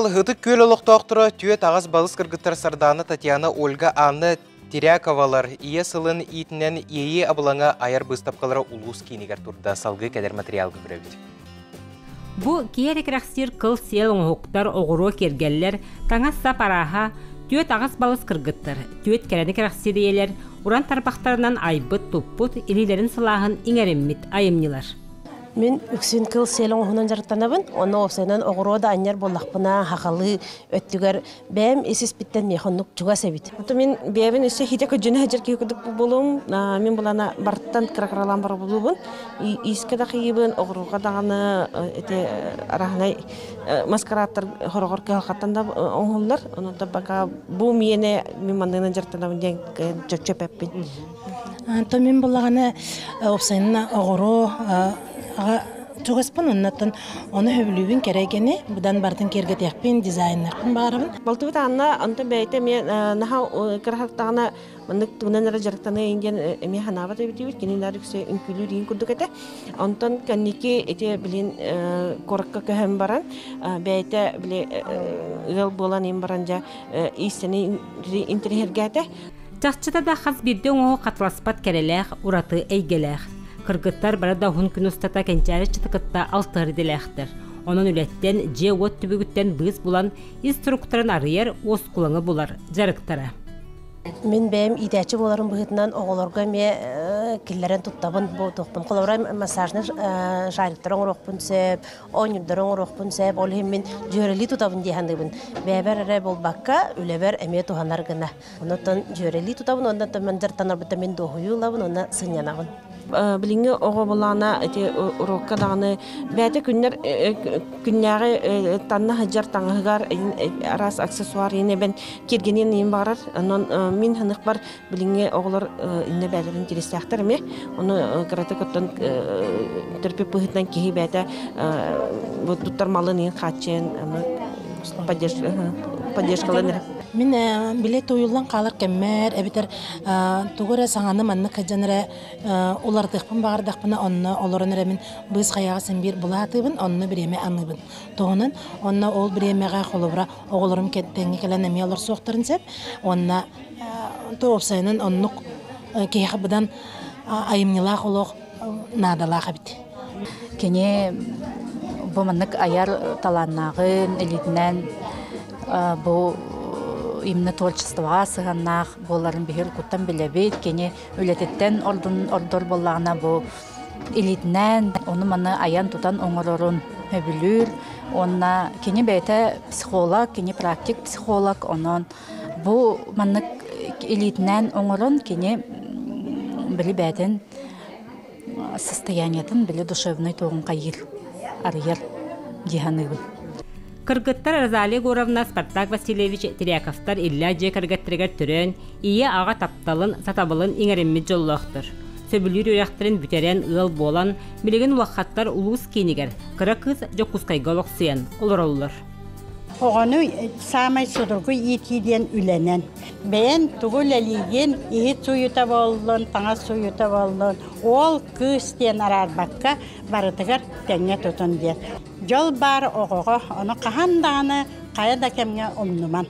Ытык Күөл олохтоохторо түөрт аҕыс балыс кыргыттар Сардаана, Татьяна, Ольга, Анна Тиряковалар ийэ сылын иитинэн Иэйии абылаҥа айар быыстапкалара улуус киинигэр турда. Салгыы кэлэр материалга көрөбүт. Бу киэр кэрэхсиир кыл-сиэл оҥоһуктар, оҕуруо киэргэллэр, таҥас-сап арааһа, түөрт аҕыс балыс кыргыттар, түөрт кэрэни кэрэхсиир ийэлэр уран тарбахтарынан айбыт-туппут, илиилэрин сылааһын иҥэриммит айымньылар. Мин үксүн кыл сиэл оҥоһунан дьарыктанабын. Онно уопсайынан оҕуруо да анньар буоллахпына, хахалыы өттүгэр бэйэм ис-испиттэн миэхэ оннук чугас эбит. Ото мин бэйэбин өссө хитэ көдьүнэ сылдьар киһи курдук буолуом. Мин булана бартан кыра-кыралаан барабылыбын. Иискэ да кыйыбын, оҕуруоға даҕаны ити араһынай маскарадтар хороҕор кыһалҕаттан да оҥоһуллар. Онон пока бу миэнэ мин манныгынан дьарыктанабын диэн чөпчөпөппүн. Онтон мин буллаҕына уопсайынан оҕуруо чугаспын оннуттан ону сөбүлүүбүн кэрэ быдан барытын киэргэтиэхпин дизайнерпын баҕарабын. Балтыбыт Анна онтон бэйэтэ эмиэ наһаа кыраһартаҕына маннык тугунан эрэ дьарыктаныа диэн эмиэ санаабат эбитибит. Кинилэр үксэ үҥкүүлүүр иин курдук этэ. Онтон кэнники ити билин куоракка көһөн баран бэйэтэ били ыал буолан иин баран дьэ иистэни интэриэһиргээтэ. Чахчыта да хас биирдии оҥоһук хатыласпат кэрэлээх, ураты эйгэлээх. Кыргыттар бары да уһун күн устата кэнчээри ыччаты кытта алтыһар идэлээхтэр. Онон үлэттэн, дьиэ-уот түбүгүттэн быыс булан, ис туруктарын арыйар, уоскулаҥы булар дьарыктара. Мин бэйэм иитээччи буоларым быһыытынан оҕолорго эмиэ киллэрэн туттабын бу туохпун. Холобура, массажный шариктары оҥоруохпун сөп, оонньуурдары оҥоруохпун сөп. Ол иһин мин дьүөрэлии тутабын дии саныыбын. Бэйэбэр эрэ буолбакка, үлэбэр эмиэ туһанар гына. Онон дьүөрэлии тутабын, онон мин дьарыктанарбыттан мин дуоһуйуу ылабын уонна сынньанабын. Билиҥҥи оҕо булаана ити урокка даҕаны бэйэтэ күннэр күннээҕи танна сылдьар таҥаһыгар араас аксессуар иһин эбэн киэргэниэн иһин баҕарар. Онон мин ханыхпар билиҥҥи оҕолор иннэ бээлэрин тиристээхтэр эмиэ. Ону кыратык оттон төрөппүт быһыытынан киһи бэйэтэ туттар малын иһин хааччыйан поддержкалан эрэ. Мин били тууйуллан хаалар кэммэр эбэтэр тугу эрэ саҥаны маннык сылдьан эрэ уларытыахпын баҕардахпына онно олорон эрэ мин быыс хайаҕа син биир булаатыыбын, онно бириэмэ аныыбын. Туһунан онно ол бириэмэҕэ холобура оҕолорум тэҥҥэ кэлэн эмиэ олорсуохтарын сөп. Уонна уопсайынан оннук киһиэхэ быдан айымньылаах олох наадалаах эбит. Кини бу маннык айар талааннааҕын илиитинэн бу именно творчествоҕа сыһыаннаах буоларын биһир куттан билэбит. Кини үлэтиттэн ордун ордор буоллаҕына бу илиитинэн ону-маны айан-тутан оҥорорун сөбүлүүр. Уонна кини бэйэтэ психолог, кини практик психолог, онон бу маннык илиитинэн оҥорон кини били бэйэтин состояниетын били душевнай туоҕун хайыыр, арыйар дии саныыбын. Кыргыттар Розалия Егоровна, Спартак Васильевич Теряковтар иллээх дьиэ кэргэттэригэр төрөөн, ийэ-аҕа тапталын, сатабылын иҥэриммит дьоллоохтор. Сөбүлүүр үөрэхтэрин бүтэрэн ыал буолан, билигин улахаттар улуус киинигэр, кыра кыыс Дьокуускайга олохсуйан олороллор. Оҕону саамай судургу иитии диэн үлэнэн. Бэйэн тугу үлэлиигин, иһит сууйута буоллун, таҥас сууйута буоллун, уол, кыыс диэн араарбакка барытыгар тэҥҥэ тутун диэн. Дьол баар оҕоҕо, ону хаһан даҕаны хайа да кэмҥэ умнуман.